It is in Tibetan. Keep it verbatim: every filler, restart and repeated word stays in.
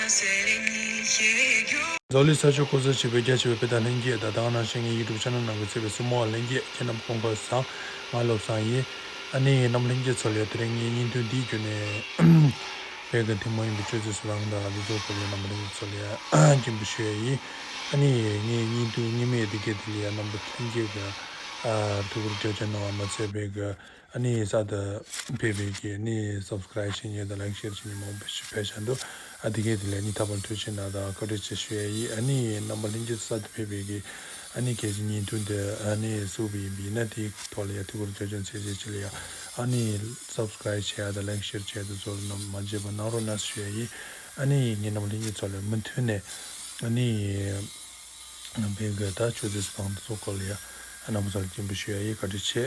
འཛམ་གླིང་ས་ཕྱོགས་འཁོར་སར་བྱེད་པའི་རྒྱ་ཆེ་བའི་དཔེ་དང་ལྷན་རྒྱས་དང་། ད་ག་ནང་བཞིན་ངའི་YouTube channel ནང་གི་གཙོས་པའི་སྲིང་མོ་བ་ལྷན་རྒྱས། ཁྱེད་རྣམས་སྐུ་ཁམས་བཟང་། ང་བློ་བཟང་ཡིན། ཨ་ནི་རྣམ་པ་ལྷན་རྒྱས་ཚོ་ལ་ཡ་དེ་རིང་ངའི་བརྙན་ཐུང་འདིའི་བརྒྱུད་ནས་བོད་ཀྱི་ཐུན་མོང་ཡིན་པའི་སྤྱོད་ཚུལ་སོ་རང་དང་འདི་ཚོ་སྐོར་ལ་རྣམ་པ་ལྷན་རྒྱས་ཚོ་ལ་ཡ་སྙན་པོ་ཞུ་ཡ་ཡིན། ཨ་ནི་ངའི་བརྙན་ཐུང་རྙིང་མའི་དེ་གའི་དེ་ལ་ཡ་རྣམ་པ་ལྷན་རྒྱས་ཀྱི་ཨ་ཐུགས་ཁུར་རྒྱབ་སྐྱོར་གནང་བ་མ་ཚད་པའི་གི་ཨ་ནི་གསར་དུ་ཕེབས་པའི་གི་ཨ་ནི་subscribe བྱེད་མཁན་དང་like share བྱེད་མཁན་མང་པོ་ཞིག་ཕེབས་བཞག་འདུག་ཨ་དེ་གའི་དེ་ལ་ཨ་ནི་ཐར་པ་མཐུ་ཆེན་ལགས་དང་བཀའ་དྲིན་ཆེ་ཞུ་ཡ་ཡིན། ཨ་ནི་རྣམ་པ་ལྷན་རྒྱས་གསར་དུ་ཕེབས་པའི་གི་ཨ་ནི་གལ་སྲིད་བརྙན་ཐུང་འདི་ཨ་ནི་གཟིགས་པ་ཡིན་པ་ཡིན་ན་དེའི་ཐོག་ལ་ཡ་ཐུགས་ཁུར་རྒྱབ་སྐྱོར་མཛད་རྗེས་ཅིག་ལ་ཡ་ཨ་ནི་subscribe བྱེད་ཡ་དང་like share བྱེད་ཡ་དེ་ཚོ་རྣམ་མ་བརྗེད་པ་གནང་རོགས་གནང་ཞུ་ཡ་ཡིན། ཨ་ནི་ངའི་རྣམ་པ་ལྷན་རྒྱས་ཚོ་ལ་མུ་མཐུད་ནས་ཨ་ནི་ང་བོད་གི་ད་སྤྱོད་ཚུལ་སྤང་ཚོགས་སྐོར་ལ་ཡ་རྣམ་པ་ཚོ་ལ་སྙན་པོ་ཞུ་ཡ་ཡིན། བཀའ་དྲིན་ཆེ།